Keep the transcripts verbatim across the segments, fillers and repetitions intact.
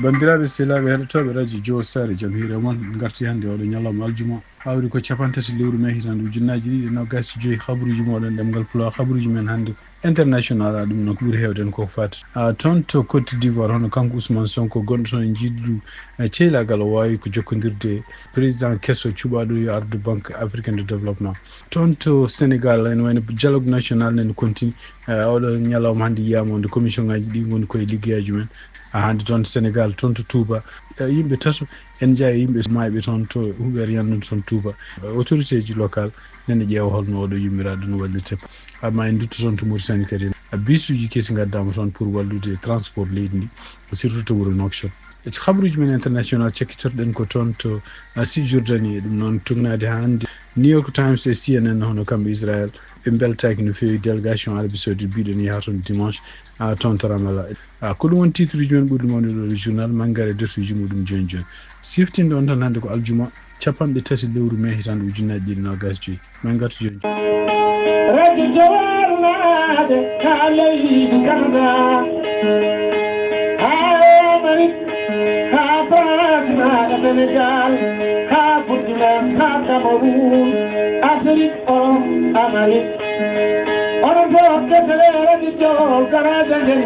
Banndiraaɓe sehilaaɓe heɗotooɓe radio Jowo Sare, jam hiire mon. Ngarti hannde oɗo ñalawma aljuma, hawri ko capanɗe tati lewru mee hitaande ujunnaaji ɗiɗi e noogaas e joyi. Habaruuji mooɗon ɗemngal Pulaar, habaruuji men hannde international, a ɗum noon ko ɓuri heewde en koko faati, a, toon to Côte d'Ivoire, hono kanko Ousmane Sonko gonɗo toon e njiidu, e ceylaagal, o waawi ko jokkondirde président keso cuɓaaɗo yo ardu Banque Africaine de Développement. Toon to Sénégal, ene wayno dialogue national nene continue, e, oɗo ñalawma hannde yiyaama wonde commission ngaji ɗi ngoni koye liggeyaaji men. A, hannde toon Sénégal, toon to Touba, e, yimɓe tato ene njeyaa e yimɓe maayɓe toon to huɓeere ñallude toon Touba. E, autorité ji local nene ƴeewa holno oɗo yummiraaɗo no wallirte. Amma en ndutto toon to Mauritanie kadi, a, bisuuji kesi ngaddaama toon pour wallude transport leydi ndi, surtout to wuro Nouakchott. E habaruuji men international, cakkitorɗen ko toon to, a, Cisjordanie, ɗum noon tugnaade haa hannde. New York Times e C N N, hono kamɓe Israël, ɓe mbeltaaki no feewi délégation Arabie Saoudite biɗen yaha toon dimanche, a, toon to Ramallah. A, ko ɗum woni titre uji men ɓurɗi mawnude ɗo e journal, mangare e darsuuji muɗum jooni jooni. Siftinde on tan hannde ko aljuma, capanɗe tati lewru mee hitaande ujunnaaji ɗiɗi e noogaas e joyi. Min ngartu jooni. Radio Jowo Naade, haa leydi Canada, haa Amérique, haa France, haa Sénégal, haa Burkina, haa Cameroun, Afrique, Europe, Amérique. Onon fof kettore radio Jowo, garaaji men.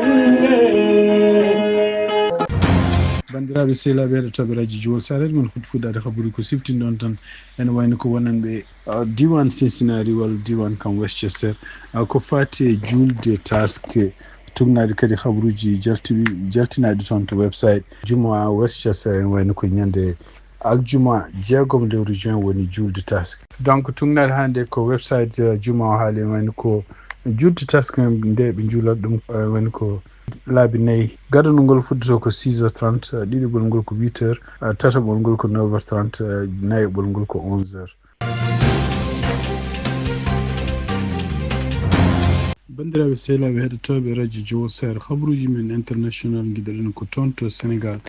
Banndiraaɓe sehilaaɓe heɗotooɓe radio Jowo Sare, mon fuɗɗi fuɗɗaade habaruuji ko siftinde on tan, ene wayno ko wonande, a, diiwaan Cincinnati walla diiwaan kam Westchester, a, ko faati e juulde taske. Tugnaade kadi habaruuji jaltuɗi, jaltinaaɗi toon to website. Juma Westchester ene wayno ko ñande aljuma jeegom lewru juin woni juulde taske. Donc, tugnaade hannde ko website, a, juma o haali, ene wayno ko juulde taske nde ɓe njuulata ɗum, a, woni ko laabi nayi. Gadano ngol fuddoto ko six heures trente, a, ɗiɗaɓol ngol ko huit heures, a, tataɓol ngol ko neuf heures trente, a, nayaɓol ngol ko onze heures. Banndiraaɓe sehilaaɓe heɗotooɓe radio Jowo Sare, habaruuji men international ngiɗoɗen ko toon to Sénégal,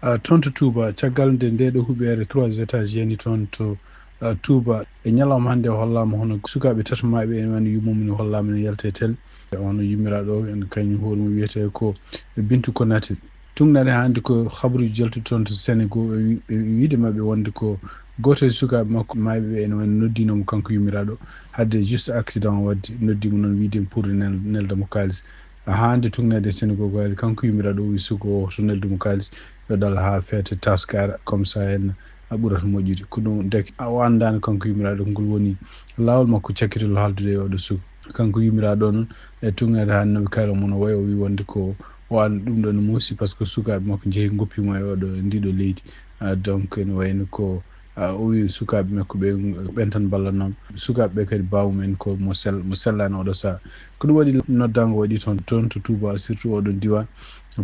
a, toon to Touba, caggal nde ndeɗo huɓeere trois étages yani toon to, a, Touba. E ñalawma hannde o hollaama hono sukaaɓe tato maayɓe, ene wayno yummum ne hollaama ne yalta e télé. Hono yummiraaɗo o, en kañum hoore mum wiyetee ko Bintu Konaté. Tugnaade hannde ko habaruuji jaltuɗi toon to Sénégal, e wi-, e wiide maɓɓe wonde ko gooto e sukaaɓe makko maayɓe ɓe ene wayno noddiino mo kanko yummiraaɗo. Hadde juste accident o waɗde, noddi mo noon wiide pour nel-, nelda mo kaalis. Haa hannde tugnaade e Sénégal ko waɗi kanko yummiraaɗo o wi suka o to neldu mo kaalis, yo dal haa feete taskaara, comme ça en a ɓurata moƴƴude. Ko ɗum deke, a, o anndaano kanko yummiraaɗo ngol woni laawol makko cakkitol haaldude e oɗo suka. Kanko yummiraaɗo noon, e tugnaade hannde no ɓe kayla mo no wayi, o wi wonde ko o an ɗum ɗo no muusi, par ce que sukaaɓe makko njehi ngoppi mo e oɗo, e ndiɗo leydi. A, donc ene wayno ko, a, o wi sukaaɓe makko ɓe, ɓen tan mballatnoo mo. Sukaaɓe ɓe kadi baawo mum en ko mo sel-, mo sellaani oɗo sahaa. Ko ɗum waɗi noddaango waɗi toon, toon to Touba, surtout oɗo diiwaan,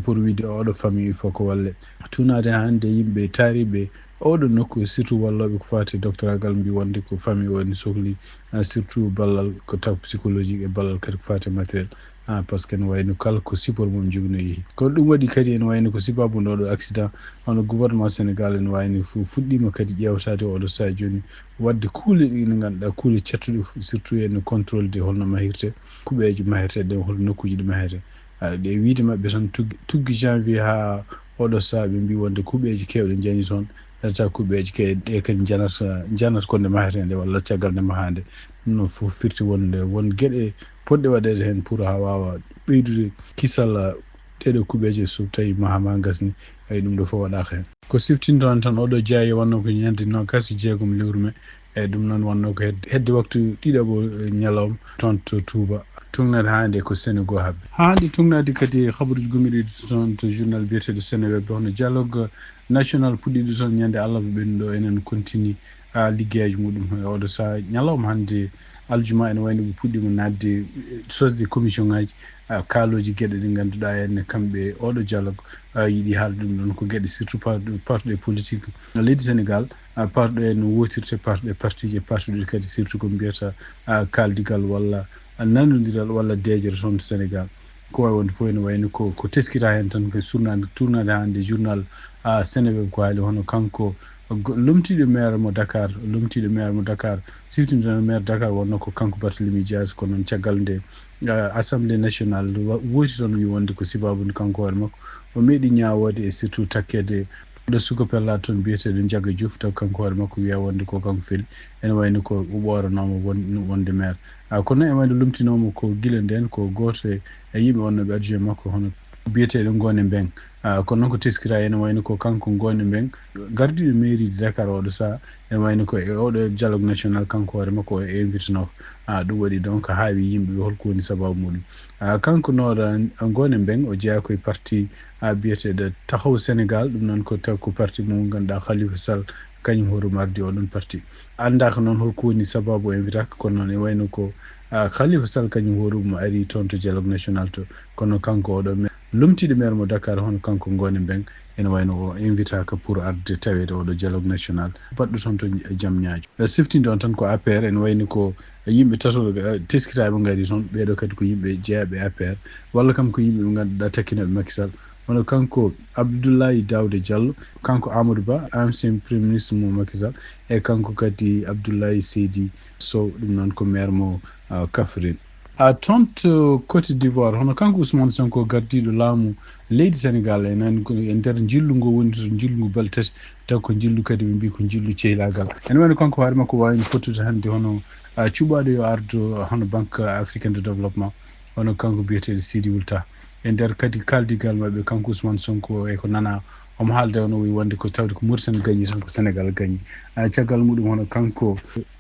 pour wiide oɗo famille il faut ko walle. Tugnaade hannde yimɓe taariiɓe oɗo nokku, surtout wallooɓe ko faati e doctoragal, mbi wonde ko famille o ene sohli, a, surtout ballal ko taw psychologique e ballal kadi ko faati e matériel. A, par ce que ene wayno kala ko support mum jogino yehi. Kono ɗum waɗi kadi ene wayno ko sababu ɗo ɗo accident, hono gouvernement Sénégal ene wayno fu-, fuɗɗiima kadi ƴeewtaade oɗo sahaa jooni, waɗde kuule ɗe ngannduɗaa kuule cattuɗe, surtout ene contrôle de holno mahirte, kuɓeeje mahirte ɗe, hol nokkuuji ɗi mahirte. A, ɗe wiide maɓɓe tan tuggi, tuggi janvier haa oɗo sahaa ɓe mbi wonde kuɓeeje keewɗe njani toon, reta kuɓeeje ke-, ɗe kadi njanata, njanata ko nde mahetee nde walla caggal nde mahaa nde. Ɗum noon fof firti wonde won geɗe potɗe waɗeede heen pour haa waawa ɓeydude kisal, a, ɗeɗo kuɓeeje so tawi maha ma ngasni, ay ɗum ɗo fof waɗaaka heen. Ko siftinto on tan oɗo jaayi wonno ko ñande noogaas e jeegom lewru mee, e ɗum noon wonno ko hedde, hedde waktu ɗiɗaɓo, e, ñalawma toon to Touba. Tugnaade haa hannde ko Sénégal habbi. Haa hannde tugnaade kadi habaruuji gummiɗi toon to journal biyeteeɗo Seneweb, hono dialogue national puɗɗiiɗo toon ñande alarba ɓennuɗo, enen continue, a, liggeyaaji muɗum. E oɗo sahaa ñalawma hannde aljuma ene wayno ɓe puɗɗiima naatde, e, sosde commission ngaji, a, kaalooji geɗe ɗe ngannduɗaa en kamɓe oɗo dialogue, a, yiɗi haalde ɗum ɗoon ko geɗe surtout par-, parti politique leydi Sénégal, a, parti en no wootirte parti e parti ji e parti ɗi kadi surtout ko mbiyata, a, kaaldigal walla, a, nanondiral walla deeƴere toon to Sénégal. Ko waawi wonde fof ene wayno ko, ko teskita heen tan ko surnaade, tournaade hannde journal, a, Seneweb ko haali hono kanko go-, lomtiiɗo maire mo Dakar, lomtiiɗo maire mo Dakar, siftinto maire Dakar wonno ko kanko Barthélémy Dias, ko noon caggal nde, a, Assemblée nationale wa-, wooti toon wi wonde ko sababu nde kanko hoore makko O meeɗi ñaawoode e surtout takkeede ɗo suka pella toon biyeteeɗo Njaga Juuf, taw kanko hoore makko wiya wonde ko kanko feli. Ene wayno ko o ɓooranooma won-, wonde maire. A, kono ene wayno lomtinooma ko gila ndeen ko gooto e, e yimɓe wonnooɓe adjoint makko hono biyeteeɗo Ngoone Mbeng. A, kono noon ko teskira ene wayno ko kanko Ngoone Mbeng gardiiɗo mairie de Dakar oɗo saha. Ene wayno ko e oɗo dialogue national kanko hoore makko o invitano. A, ɗum waɗi donc haawi yimɓe ɓe holko woni sababu muɗum. A, kanko Noora Ngoone Mbeng o jeyaa koye parti a biyeteeɗo Taxawu Sénégal, ɗum noon ko taw ko parti mo ngannduɗaa Khalifa Sall kañum hoore mum ardi oɗon parti. Anndaaka noon holko woni sababu o invitaaka, kono noon e wayno ko, a, Khalifa Sall kañum hoore mum ari toon to dialogue national to. Kono kanko oɗo me-, lomtiiɗo maire mo Dakar hono kanko Ngoone Mbeng, ene wayno o invitaaka pour arde taweede oɗo dialogue national baɗɗo toon to Jam Ñaajo. E siftinde on tan ko A P R, ene wayni ko yimɓe tato, eh, teskitaaɓe ngari toon, ɓeeɗo kadi ko yimɓe jeyaaɓe A P R, walla kam ko yimɓe ɓe ngannduɗaa takkinooɓe Macky Sall. Hono kanko Abdoulaye Daouda Diallo, kanko Amadou Ba, ancien premier ministre mo Macky Sall, e kanko kadi Abdoulaye Seydi Sow, ɗum noon ko maire mo, ah, Kaffrine. A, toon to Côte d'Ivoire, hono kanko Ousmane Sonko gardiiɗo laamu leydi Sénégal, e nan ko e nder njillu ngo woni to njillu ngu balɗe tati, taw ko njillu kadi ɓe mbii ko njillu ceylaagal. Ene wayno kanko hoore makko waawi fottude hannde hono, a, cuɓaaɗo yo ardo hono Banque Africaine de Développement, hono kanko biyeteeɗo Sidi Wul Tah. E nder kadi kaaldigal maɓɓe kanko Ousmane Sonko e ko nanaa omo haalda, ono wi wonde ko tawde ko Mauritanie gañi tan ko Sénégal gañi. A, caggal muɗum hono kanko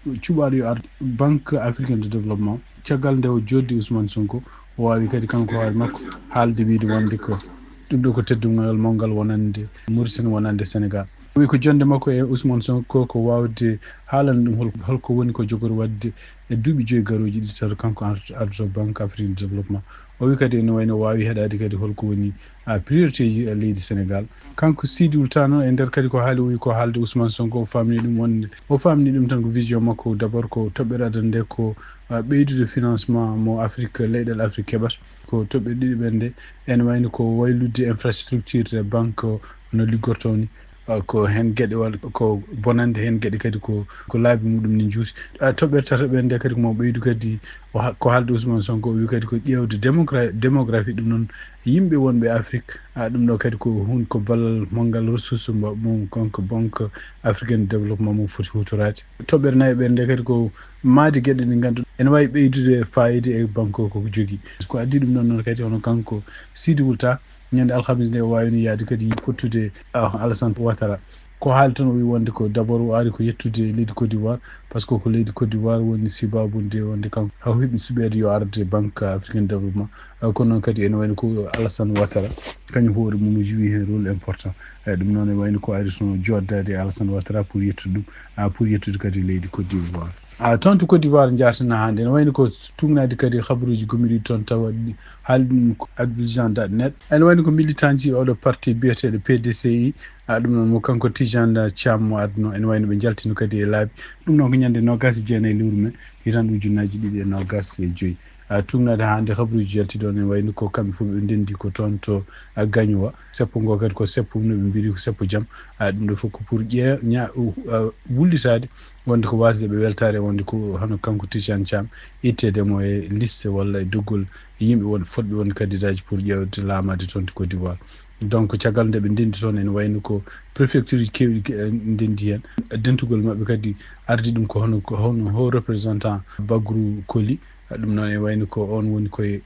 cuɓaaɗo yo ardo Banque Africaine de Développement, caggal nde o jooɗdi Ousmane Sonko, o waawi kadi kanko hoore makko haalde wiide wonde ko ɗum ɗo ko teddungal mawngal wonande Mauritanie, wonande Sénégal. O wi ko jonde makko e Ousmane Sonko ko waawde haalande ɗum hol-, holko woni ko jogori waɗde e duuɓi joyi garooji ɗi, tato kanko ar-, ardoto Banque Africaine de Développement. O wi kadi ene wayno waawi heɗaade kadi holko woni, a, priorité ji e leydi Sénégal. Kanko Sidi Wul Tah noon e nder kadi ko haali, o wi ko haalde Ousmane Sonko, o faamni ɗum wonde, o faamni ɗum tan ko vision makko d'abord ko toɓɓere adannde ko, a, ɓeydude financement mo Afrique, leyɗeele Afrique keɓata. Ko toɓɓere ɗiɗaɓere nde, ene wayno ko waylude infrastructure e banque no liggortoo ni. A, ko heen geɗe walla ko bonande, heen geɗe kadi ko, ko laabi muɗum ne njuuti. A, toɓɓere tataɓere nde kadi ko mo ɓeydu kadi o ha-, ko haalde Ousmane Sonko, o wi kadi ko ƴeewde démocra-, démographie, ɗum noon yimɓe wonɓe Afrique, a, ɗum ɗo kadi ko hun-, ko ballal manngal ressource mbo-, mum kanko Banque Africaine de Développement mum foti huutoraade. Toɓɓere nayaɓere nde kadi ko mahde geɗe ɗe ngannduɗaa ene waawi ɓeydude faayiida e banque o ko jogii. Ko addi ɗum ɗon noon kadi hono kanko Sidi Wul Tah, ñande alhamis nde o waawino yahde kadi fottude, ah, Alassane Ouattara. Ko haali tan o wi wonde ko d'abord o ari ko yettude leydi Côte d'Ivoire, par ce que ko leydi Côte d'Ivoire woni sababu nde wonde kanko o heɓi suɓeede yo arde Banque Africaine de Développement. Ah, kono noon kadi ene wayno ko Alassane Ouattara, kañum hoore mum o joue heen rôle important. Eyi, ɗum noon e wayno ko ari toon jooɗdaade e Alassane Ouattara pour yettude ɗum, ah, pour yettude kadi leydi Côte d'Ivoire. Ah, toon to Côte d'Ivoire njaartana hannde, ene wayno ko tuugnaade kadi habaruuji gomɗiɗi toon tawa ɗi haali ɗum ko Abidjan dot net. Ene wayno ko militant ji oɗo parti biyeteeɗo P D C I, ah, ɗum noon mo kanko Tidiane Thiam mo adduno, ene wayno ɓe njaltino kadi e laabi. Ɗum noon ko ñande noogaas e jeenayi lewru men, hitaande ujunnaaji ɗiɗi e noogaas e joyi. Ah, tuugnaade haa hannde habaruuji yalti ɗoon, ene wayno ko kamɓe fof ɓe ndenndi ko toon to, ah, Gagnoa. Seppo ngo kadi ko seppo no ɓe mbiri ko seppo jam. Ah, ɗum ɗo fof ko pour ƴee-, ña-, uh, ah, wullitaade wonde ko waasde ɓe weltaare wonde ko hono kanko Tidiane Thiam itteede mo e liste walla e doggol yimɓe won-, fotɓe wonde candidat ji pour ƴeewde laamaade toon to Côte d'Ivoire. Donc, caggal nde ɓe ndenndi toon, ene wayno ko préfecture uji keewɗi ke-, ndenndi heen. Dentugol maɓɓe kadi ardi ɗum ko hono, ko hono haut représentant Bagrou Koli. Ɗum noon e wayno ko oon woni koye,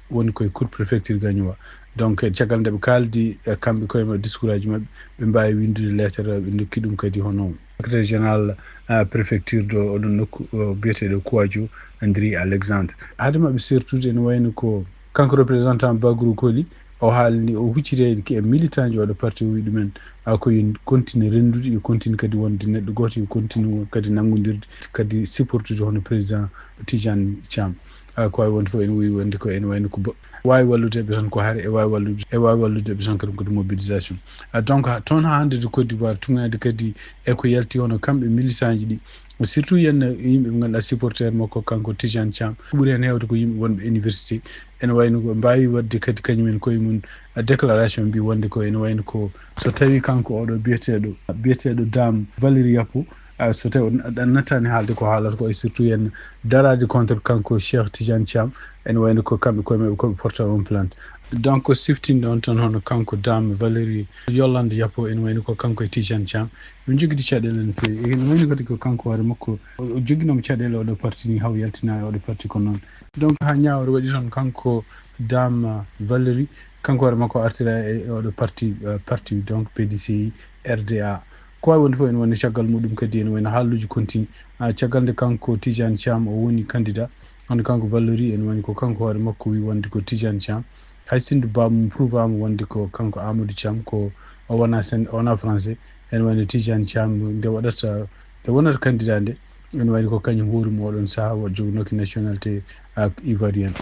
woni koye cour préfecture Gagnoa. Donc, caggal nde ɓe kaaldi, e kamɓe koye maɓɓe, discours aji maɓɓe, ɓe mbaawi winndude lettre, ɓe ndokki ɗum kadi hono secrétaire général, eh, préfecture ɗo oɗon nokku, o biyeteeɗo Kouadio Andri Alexandre. Hade maɓɓe sertude, ene wayno ko kanko représentant Bagrou Koli, o haalni, o hucciti e militant ji oɗo parti, o wi ɗumen, a, ko yo continue renndude, yo continue kadi wonde neɗɗo gooto, yo continue kadi nanngondirde, kadi supportude hono président Tidiane Thiam. A, ko waawi wonde fof ene woni wonde ko ene wayno ko bo-, waawi wallude ɓe tan ko hare, e waawi wallude, e waawi wallude ɓe tan kadi ko mobilisation. A, donc, ha, toon haa hannde to Côte d'Ivoire, tuugnaade kadi e ko yalti hono kamɓe militant ji ɗi, surtout yenna yimɓe ɓe ngannduɗaa supporter makko kanko Tidiane Thiam, ko ɓuri heen heewde ko yimɓe wonɓe université. Ene wayno ko mbaawi waɗde kadi kañum en koye mum, a, déclaration mbi wonde ko ene wayno ko so tawii kanko oɗo biyeteeɗo, biyeteeɗo Dame Valérie Yapo, Ah, so tawi o na- nattani haalde ko haalata ko, e surtout en daraade contre kanko Cheikh Tidiane Thiam, ene wayno ko kamɓe koye maɓɓe ko ɓe porta on plainte. Donc siftinde on tan hono kanko Dame Valérie Yolande Yapo, ene wayno ko kanko e Tidiane Thiam ɓe jogiti caɗeele no feewi. Ene wayno kadi ko kanko hoore makko o o joginoma caɗeele oɗo parti ni, haw yaltina e oɗo parti ko noon. Donc ha ñaawre waɗi toon kanko Dame Valérie, kanko hoore makko artira e oɗo parti, eh, parti donc P D C I R D A. Ko wawi wonde fof ene woni caggal muɗum kadi ene wayno haalluji continue. Ah, caggal nde kanko Tidiane Thiam o woni candidat, hande kanko Valérie ene wayno ko kanko hoore makko wi wonde ko Tidiane Thiam. Hay sinno bammum prouve ama wonde ko kanko Amadou Thiam, ko o wona sen-, o wona français, ene wayno Tidiane Thiam nde waɗata, nde wonata candidat nde, ene wayno ko kañum hoore mum oɗon saaha o joginooki nationalité, ah, ivoirienne.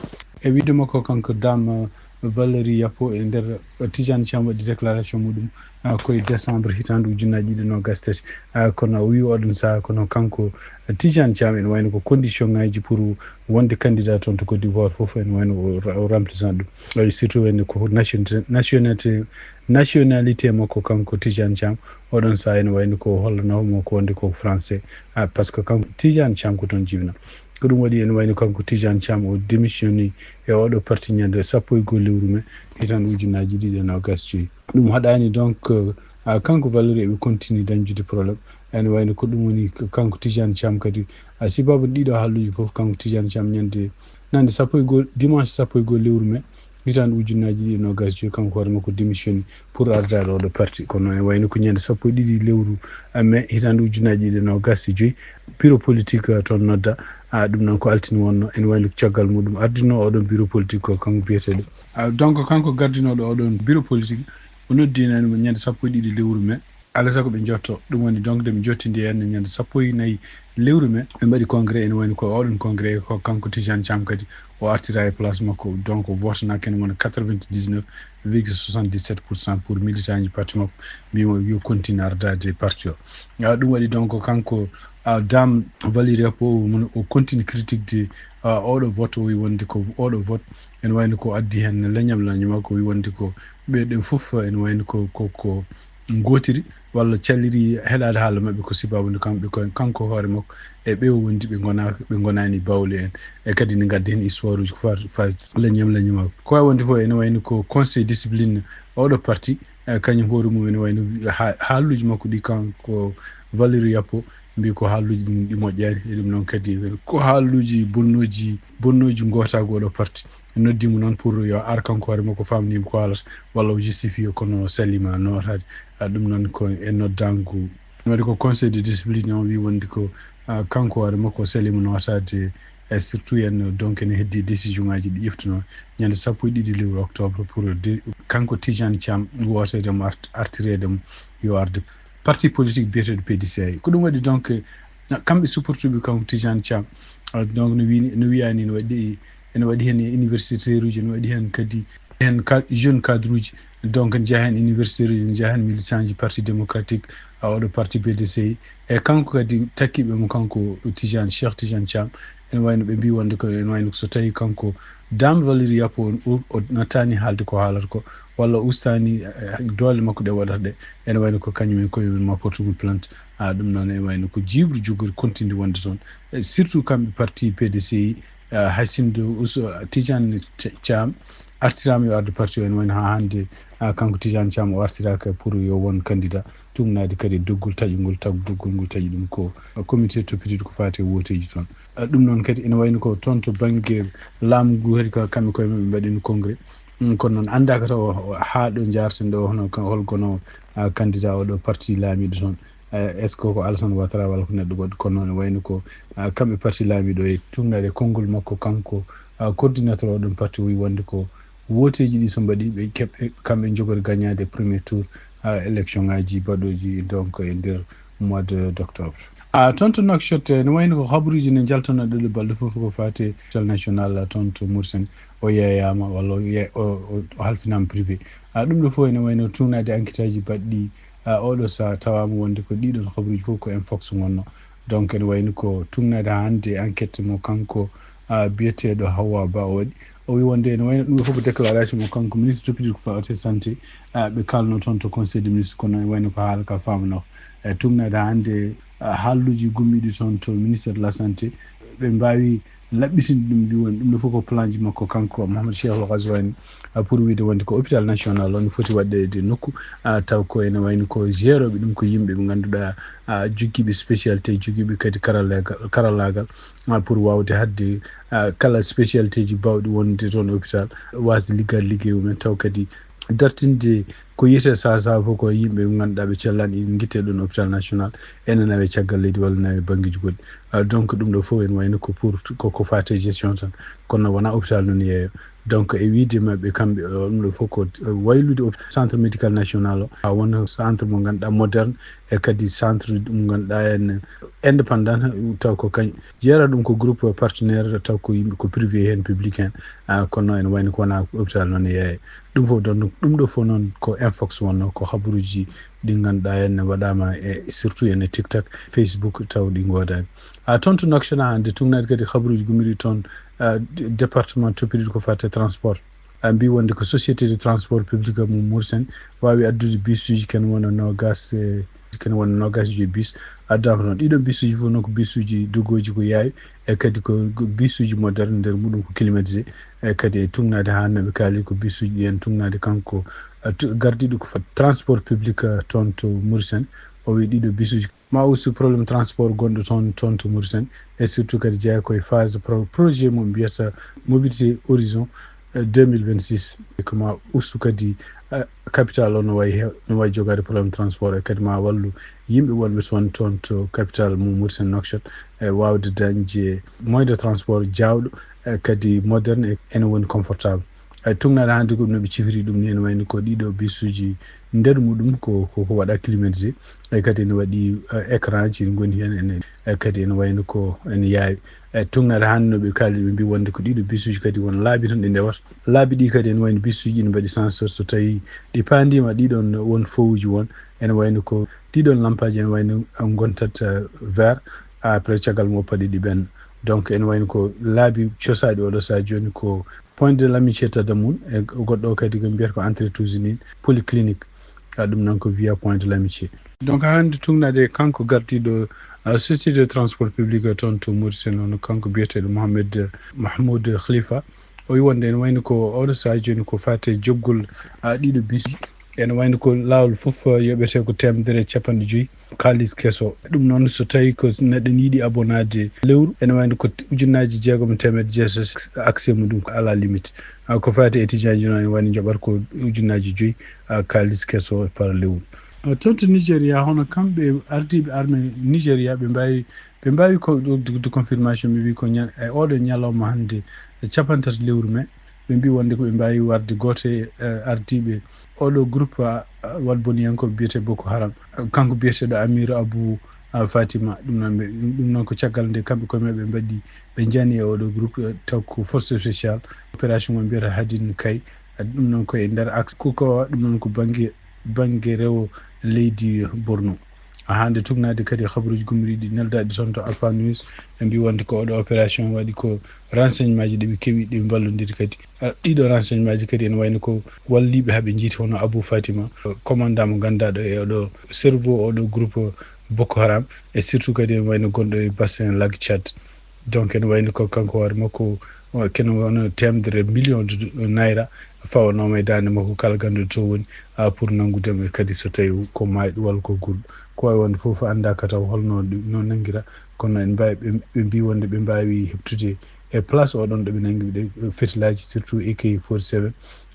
E wiide makko kanko Dame Valérie Yapo e nder Tidiane Thiam waɗi déclaration muɗum, ah, koye décembre hitaande ujunnaji ɗiɗi e nogas tati. Ah, kono o wi oɗon saaha kono kanko Tidiane Thiam ene wayno ko condition ngaji pour wonde candidat toon to Côte d'Ivoire fof ene wayno o ra- o remplissant ɗum. Ay, surtout wayno ko nation- nationalité, nationalité makko kanko Tidiane Thiam oɗon saaha ene wayno ko hollanoomo ko wonde ko français. Ah, par ce que kanko Tidiane Thiam ko toon jibina. Ko ɗum waɗi ene wayno kanko Tidiane Thiam o démissionni e oɗo parti ñande sappo e goo lewru mai hitaande ujunnaji ɗiɗi e nogas joyi. Ɗum haɗani donc, ah, kanko Valérie eɓe continue dañjude problème. Ene wayno ko ɗum woni k- kanko Tidiane Thiam kadi, ah, sibabu ɗiɗo haalluji fof kanko Tidiane Thiam ñande, ñande sappo e goo, dimanche sappo e goo lewru mai hitaande ujunnaji ɗiɗi e nogas joyi kanko hoore makko démissionni pour ardaade oɗo parti. Kono ene wayno ko ñande sappo e ɗiɗi lewru, ah, mai hitaande ujunnaji ɗiɗi e nogas e joyi bureau politique, ah, toon nodda, ah, ɗum noon ko altine wonno, ene wayno ko caggal muɗum ardinoo oɗon bureau politique ko kanko biyeteeɗo. Ah, donc kanko gardinooɗo oɗon bureau politique o noddi en ñande sappo e ɗiɗi lewru mai. Alaa sago ɓe jotto. Ɗum woni donc nde ɓe jottidi en ñande sappo e nayi lewru mai ɓe mbaɗi congrès, ene wayno ko oɗon congrès ko kanko Tidiane Thiam kadi o artira e place makko. Donc o vote na ken wona quatre-vingt-dix-neuf virgule soixante-dix-sept pour cent pour militant ji parti makko, mbimo yo continue ardaade parti o. Ah, ɗum waɗi donc kanko, ah, Dame Valérie Yapo o, o continue critique de, ah, oɗo vote o wi wonde ko oɗo vote ene wayno ko addi hen leñam leñam makko wi wonde ko ɓe ɗen fof ene wayno ko ko ko gotiri walla calliri heɗade haala maɓɓe ko sibabu nde kamɓe ko kanko hoore makko e ɓe o wondi ɓe gona ɓe gonani bawle en e kadi ne gaddi hen histoire uji ko fa fa leñam leñam makko ko wawi wonde fof ene wayno ko conseil discipline oɗo parti e kañum hoore mum ene wayno ha- haalluji makko ɗi kanko Valérie Yapo mbi ko haalluji ɗin ɗi moƴƴani e ɗum noon kadi ko haalluji bonnoji bonnoji gotago oɗo parti. Noddimo noon pour yo ar kanko hoore makko famnimo ko haalata walla o justifie kono salima notade. Ah, ɗum noon ko e noddangu. Ɗum waɗi ko conseil de discipline o wi wonde ko, ah, kanko hoore makko salima notade e surtout en donc ene heddi décision ngaji ɗi ƴeftuno ñande sappo e ɗiɗi lewru octobre pour de- kanko Tidiane Thiam wotede mo art- artirede mo yo arde parti politique biyeteɗo P D C I. Ko ɗum waɗi donc na- kamɓe supportuɓe kanko Tidiane Thiam. Ah, donc no wini no wiyani no waɗi ene waɗi hen universitaire uji ene waɗi hen kadi hen ka- jeune cadre uji donc ne jeeya hen universitaire uji ne jeeya hen militant ji parti démocratique, ah, oɗo parti P D C I e kanko kadi takkiɓe mo kanko Tidiane Cheikh Tidiane Thiam. Ene wayno ɓe mbi wonde ko ene wayno so tawi kanko Dame Valérie Yapo o o nattani haalde ko haalata ko walla ustani, eh, doole makko ɗe waɗata ɗe ene wayno ko kañum en koye mum ma portugol plainte. Ah, ɗum noon ene wayno ko jiiɓru jogori continue wonde toon. Eh, surtout kamɓe parti P D C I, ah, hay sinno uso Tidiane Thiam artirama yo arde parti o ene wayno ha hande, ah, kanko Tidiane Thiam o artiraka pour yo won candidat. Tumnade kadi doggol taƴugol taw doggol ngol taƴi ɗum ko comité toppitiiɗo ko faati e wooteeji toon. Ah, ɗum noon kadi ene wayno ko toon to bannge laamu ngu kadi ko kamɓe koye maɓɓe mbaɗino congrès. Mm, kono noon anndaaka taw haa ɗo njaarten ɗo hono ka- hol gono, ah, candidat oɗo parti laamiiɗo toon. Ah, est ce que ko Alassane Ouattara walla ko neɗɗo goɗɗo kono noon ene wayno ko, ah, kamɓe parti laamiiɗo e tumnade konngol makko kanko, ah, coordinateur oɗon parti o wi wonde ko wooteeji ɗi so mbaɗi ɓe keɓ- kamɓe njogori gagnaade premier tour, ah, élection ngaji baɗooji donc e nder mois de d' octobre. Ah, toon to Nouakchott ne wayno ko habaruuji ne njaltana ɗo balɗe fof ko faate hôpital national toon to Mauritanie o yeeyaama walla o ye- o- o- o halfinaama privé. Ah, ɗum ɗo fof ene wayno tuugnaade enquête aji baɗɗi, ah, oɗo saha tawaama wonde ko ɗiɗon habaruuji fof ko infox ngonno. Donc ene wayno ko tuugnaade haa hannde enquête mo kanko, ah, biyeteeɗo Hawa Ba o waɗi. O wi wonde ene wayno ɗum ɗo fof ko déclaration mo kanko ministre toppitiiɗo ko fawte santé, ah, ɓe kalno toon to conseil des ministres kono ene wayno ko haala ka faamano. E tuugnaade haa hannde haalluuji gummiiɗi toon to ministère de la santé, ɓe mbaawi laɓɓitinde ɗum, mbi woni ɗum ɗo fof ko plan ji makko kanko Mouhamadou Cheikhou Ghazouani, pour wiyde wonde ko hôpital national o no foti waɗde e nokku, taw ko ene wayni ko gérooɓe ɗum ko yimɓe ɓe ngannduɗaa jogiiɓe spécialité, jogiiɓe kadi karallaagal, karallaagal, pour waawde haɗde kala spécialité ji baawɗi wonde toon hôpital, waasde liggaade liggey mumen, taw kadi dartinde ko yiyetee sahaa sahaa fof ko yimɓe ɓe ngannduɗaa ɓe cellani, ina ngittee ɗoon hôpital national, ene nawee caggal leydi walla nawee banngeeji goɗɗi. Donc ɗum ɗo fof ene wayno ko pour ko, ko faati e gestion tan, kono wonaa hôpital noon yeeyo. Donc e wiyde maɓɓe kamɓe, ɗum ɗo fof ko waylude centre médical national o, haa wona centre mo ngannduɗaa moderne, e kadi centre mo ngannduɗaa en indépendant, taw ko kañ jeera ɗum ko groupe partenaire, taw ko yimɓe ko privé heen public heen, kono ene wayno ko wonaa hôpital noon yeeyo. Ɗum fof ɗon, ɗum ɗo fof noon ko infox wonno, ko habaruuji ɗi ngannduɗaa en waɗaama e surtout ene TikTok, Facebook, taw ɗi ngoodaani. A toon to Nouakchott hannde tugnaade kadi habaruuji gummiiɗi toon, département toppitiiɗo ko faati e transport, a mbi wonde ko société de transport public mo Mauritanie waawi addude bisuuji ken wona noogas, e ken wona noogas e joyi bis. Addaama toon ɗiɗo bisuuji fof noon ko bisuuji dogooji ko yaawi, e kadi ko bisuuji moderne, nder muɗum ko climatisé, e kadi e tugnaade haa naɓe kaali ko bisuuji ɗi en tugnaade kanko gardiiɗo ko faati transport public toon to Mauritanie. O wi ɗiɗo bisuuji ma ustu problème transport gonɗo toon, toon to Mauritanie, e surtout kadi jeyaa koye phase pro-, projet mo mbiyata mobilité horizon deux mille vingt-six, ko ma ustu kadi capital o no wayi he-, no wayi jogaade problème transport, e kadi ma wallu yimɓe wonɓe toon, toon to capital mo Mauritanie Nouakchott, e waawde dañde moyen de transport jaawɗo, e kadi moderne, e ene woni confortable. E tugnaade hannde ko ɗum no ɓe cifiri ɗum ni, ene wayno ko ɗiɗo bisuuji nder muɗum ko, ko, ko waɗa climatisé, e kadi ene waɗi écran ji ne ngoni heen, ene, e kadi ene wayno ko ene yaawi. E tugnaade hannde no ɓe kaali, ɓe mbi wonde ko ɗiɗo bisuuji kadi won laabi tan ɗi ndewata. Laabi ɗi kadi ene wayno bisuuji ene mbaɗi senseur, so tawi ɗi paandiima ɗiɗon won fowuji won, ene wayno ko ɗiɗon lampaaji ene wayno ngontat vert, après caggal mo paɗi ɗi ɓenna. Donc ene wayno ko laabi cosaaɗi oɗo sahaa jooni ko Point de l'Amitié Tadamoun, e goɗɗo o kadi ko mbiyata ko entrée Touzini, polyclinique. A ɗum noon ko via Point de l'Amitié. Donc hannde tugnaade kanko gardiiɗo société de transport public toon to Mauritanie, noon kanko biyeteeɗo Mohamed Mahmoud Khalifa. O wi wonde ene wayno ko oɗo sahaa jooni ko faati e joggol ɗiɗo bisuuji. Ene wayno ko laawol fof yoɓetee ko teemedere e capanɗe joyi kaalis keso. Ɗum noon so tawi ko neɗɗo ne yiɗi abonaade lewru, ene wayno ko ujunnaaji jeegom e teemedde jeetati accès muɗum ko à la limite. Ko faati étudiant ji noon ene wayno njoɓata ko ujunnaaji joyi kaalis keso par lewru. Toon to Nigéria, hono kamɓe ardiiɓe armée Nigéria ɓe mbaawi, ɓe mbaawi ko ɗo de confirmation ɓe mbi ko ñan-, e oɗo ñalawma hannde e capanɗe tati lewru mai, ɓe mbi wonde ko ɓe mbaawi warde gooto e ardiiɓe oɗo groupe waɗboniyankooɓe biyetee Boko Haram. Kanko biyeteeɗo Amir Abu Fatima, ɗum noon ɓe, ɗum noon ko caggal nde kamɓe koye maɓɓe ɓe mbaɗi, ɓe njani e oɗo groupe, taw ko force spéciale, opération mo mbiyata Hadin Kay. Ɗum noon ko e nder axe Kukawa, ɗum noon ko bannge, bannge rewo leydi Borno. Haa nde tugnaade kadi habaruuji gummiiɗi ɗi neldaaɗi toon to Alpha News, ɓe mbi wonde ko oɗo opération waɗi ko renseignement ji ɗi ɓe keɓi, ɗi ɓe mballondiri kadi. Ɗiɗo renseignement ji kadi ene wayno ko walliiɓe haa ɓe njiiti hono Abu Fatima, commandant mo gannduɗaa e oɗo cerveau oɗo groupe Boko Haram, e surtout kadi ene wayno gonɗo e bassin lac Tchad. Donc ene wayno ko kanko hoore makko kene wona teemedere million de naira fawanooma e daande makko kala gannduɗo to woni, pour nanngude mo, e kadi so tawi ko maayɗo walla ko gulɗo. Ko wawi wonde fof anndaaka taw holno ɗum no nanngira, kono en mbaawi, ɓe, ɓe mbi wonde ɓe mbaawi heɓtude e place oɗon ɗo ɓe nanngi ɓe fetilaji, surtout A K forty-seven,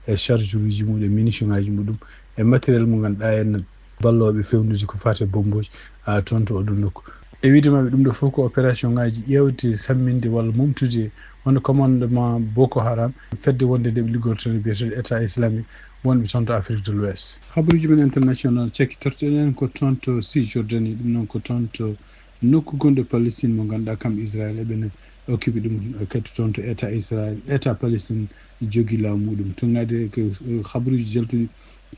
e chargeuruji muɗum, e munition ngaji muɗum, e matériel mo ngannduɗaa en ballooɓe fewnude ko faati e bombooji, a, toon to oɗon nokku. E wiyde maɓɓe ɗum ɗo fof ko opération ngaji ƴeewde, samminde walla mumtude hono commandement Boko Haram, fedde wonde nde ɓe liggortoo biyeteeɗo État Islamique wonɓe toon to Afrique de l'Ouest. Habaruuji men international cakkitorteɗen ko toon to Cisjordanie, ɗum noon ko toon to nokku gonɗo Palestine mo ngannduɗaa kam Israël eɓene occupé ɗum, kadi toon to État Israël, État Palestine jogii laamu muɗum. Tugnaade ko, eh, habaruuji jaltuɗi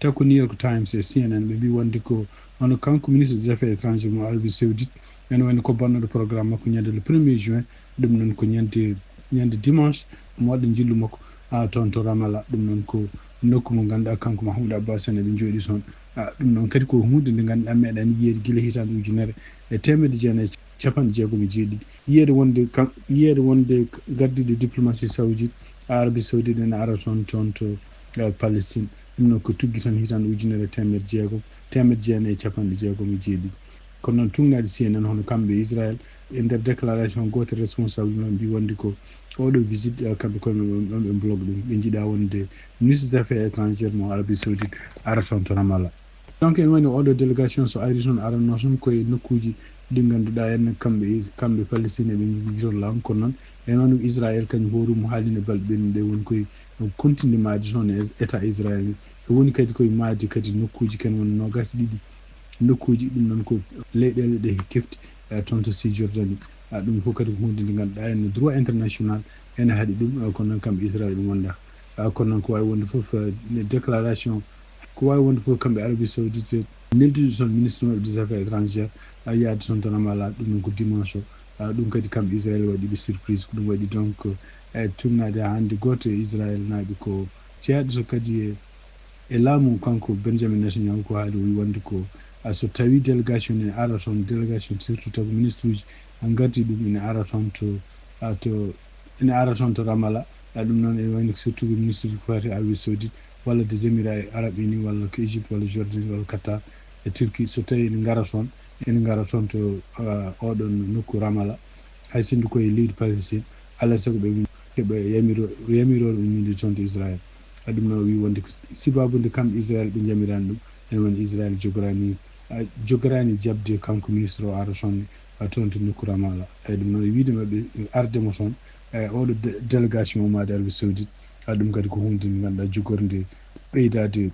taw ko New York Times e C N N, ɓe mbi wonde ko hono kanko ministre des affaires étrangères mo Arabie Saoudite, ene wayno ko bannooɗo programme makko ñande le premier juin, ɗum noon ko ñande, ñande dimanche, mo waɗa njillu makko, a, toon to Ramallah. Ɗum noon ko nokku mo ngannduɗaa kanko Mahmoud Abbas en eɓe njooɗi toon. Ah, ɗum noon kadi ko huunde nde ngannduɗaa meeɗaani yiyeede gila hitaande ujunere e teemedde jeenayi e capanɗe jeegom e jeeɗiɗi. Yiyeede wonde kam, yiyeede wonde gardiiɗo diplomasi saoudite, Arabie Saoudite ene ara toon, toon to, eh, Palestine. Ɗum noon ko tuggi tan hitaande ujunere e teemedde jeegom, teemedde jeenayi e capanɗe jeegom e jeeɗiɗi. Kono noon tuugnaade C N N hono kamɓe Israël, e nder déclaration gooto responsable noon mbi wonde ko oɗo visite, eh, kamɓe koye maɓɓe on, on ɓe blog ɗum. Ɓe njiɗa wonde ministre des affaires étrangères mo Arabie Saoudite ara toon to Ramallah. Donc ene wayno oɗo délégation so ari toon aranno toon koye nokkuuji ɗi ngannduɗaa en kamɓe, kamɓe Palestine ɓe njogitoo laamu, kono noon ene wayno Israël kañum hoore mum haalino balɗe ɓennuɗe woni koye continde maayde toon e État Israël. E woni kadi koye maayde kadi nokkuuji ken woni noogaas e ɗiɗi nokkuuji, ɗum noon ko leyɗeele ɗe kefti, eh, toon to Cisjordanie. Ah, ɗum fof kadi ko huunde nde ngannduɗaa en droit international ene haɗi ɗum, eh, kono noon kamɓe Israël ɗum wonda. Ah, kono noon ko waawi wonde fof, eh, ne déclaration, ko waawi wonde fof kamɓe Arabie Saoudite neldude toon ministre maɓɓe des affaires étrangères, ah, yaade toon to Ramallah, ɗum noon ko dimanche o. Ah, ɗum kadi kamɓe Israël waɗi ɓe surprise, ko ɗum waɗi donc, eh, tuugnaade haa hannde gooto e Israël naaɓe ko jeyaɗo to kadi e e laamu kanko Benjamin Netanyahu ko haali o wi wonde ko, ah, so tawi délégation ne ara toon, délégation surtout taw ko ministre uji ngardi ɗum ene ara toon to, ah, to, ene ara toon to Ramallah. Ah, ɗum noon ene wayno surtout ko ministre uji ko fati Arabie Saoudite walla des Émirats Arabes Unis walla ko Égypte walla Jordanie walla Qatar e Turquie, so tawi ene ngara toon, ene ngara toon to, ah, oɗon nokku Ramallah. Hay sinno koye leydi Palestine, alaa e sago ɓe, ɓe yamiro-, yamirooɓe umminde toon to Israël. Ah, ɗum noon o wi wonde ko sibaabu nde kamɓe Israël ɓe njamiraani ɗum, ene woni Israël jogoraani, ah, jogoraani jaɓde kanko ministre o ara toon, ah, toon to nokku Ramallah. Eeyi, ɗum noon e wiyde maɓɓe arde mo toon, e oɗo dé-, délégation ummaade Arabie Saoudite, ah, ɗum kadi ko huunde nde ngannduɗaa jogorde ɓeydaade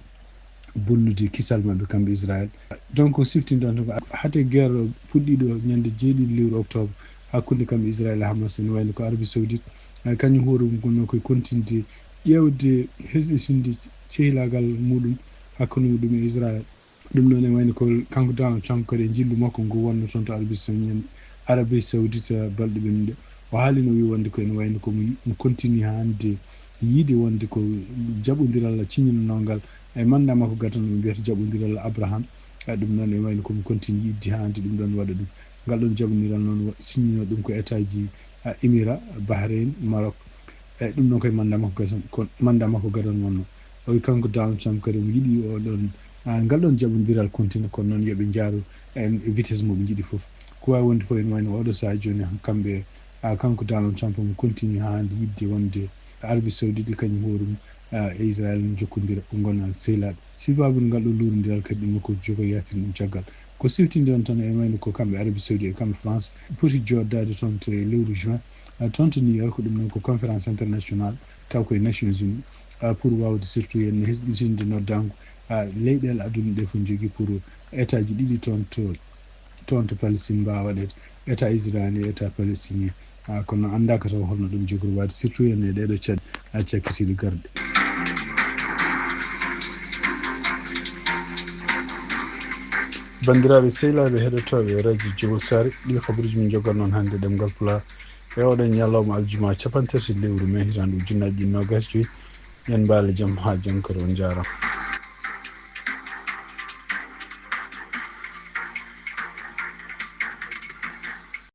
bonnude kisal maɓɓe kamɓe Israël. Donc o siftini tan ko hade guerre puɗɗiiɗo ñande jeeɗiɗi lewru octobre hakkunde kamɓe Israël e Hamas, ene wayno ko Arabie Saoudite, eh, kañum hoore mum ko noon koye continde ƴeewde hesɗitinde cehilaagal muɗum hakkunde muɗum e Israël. Ɗum noon ene wayno ko kanko Donald Trump kadi e njillu makko ngu wonno toon to Arabie Saoudite, Arabie Saoudite, eh, balɗe ɓennuɗe. O haalino, o wi wonde ko ene wayno ko mo yi-, mo continue haa hannde yiide wonde ko jaɓondiral ciñinanongal e manda makko gadano, ɓe mbiyata jaɓondiral Abraham. Eh, ɗum noon ene wayno ko mo continue yiɗde haa hannde ɗum ɗoon waɗa ɗum. Ngal ɗoon jaɓondiral noon wa-, signino ɗum ko État ji, ah, Émirats, Bahreïn, Maroc. Eeyi, ɗum noon koye manda makko gasam, ko manda makko gadano wonno. O wi kanko Donald Trump kadi omo yiɗi o ɗoon, ah, ngal ɗoon jaɓondiral continue, kono noon yo ɓe njaaru en e vitesse mo ɓe njiɗi fof. Ko waawi wonde fof ene wayno oɗo sahaa jooni han kamɓe, ah, kanko Donald Trump omo continue haa hannde yiɗde wonde Arabie Saoudite kañum hoore mum, ah, e Israël no jokkondira, ɓe ngona sehilaaɓe. Sibaabu ngal ɗo luurondiral kadi ɗum ko jogo yaatin ɗum caggal. Ko siftinde on tan e wayno ko kamɓe Arabie Saoudite e kamɓe France poti jooɗdaade toon to e lewru juin, ah, toon to New York, ɗum noon ko conférence internationale taw koye Nations Unies, ah, pour waawde surtout yen hesɗitinde noddaango, ah, leyɗeele aduna ɗe fof njogii pour état ji ɗiɗi toon to, toon to Palestine mbaawa waɗeede, état israélien e état palestinien. Ah, kono anndaaka taw holno ɗum jogori waade, surtout yen e ɗeeɗo caɗ-, ah, cakkitiiɗe garɗe. Banndiraaɓe sehilaaɓe heɗotooɓe Radio Jowol Saare, ɗi kabaruuji min njoganii on hannde ɗemngal Pulaar e oɗon ñalawma aljuma capanɗe tati lewru mee hitaande ujunnaaji ɗiɗi noogaas e joy. Yen mbaale jam haa jankoro, on njaaraama.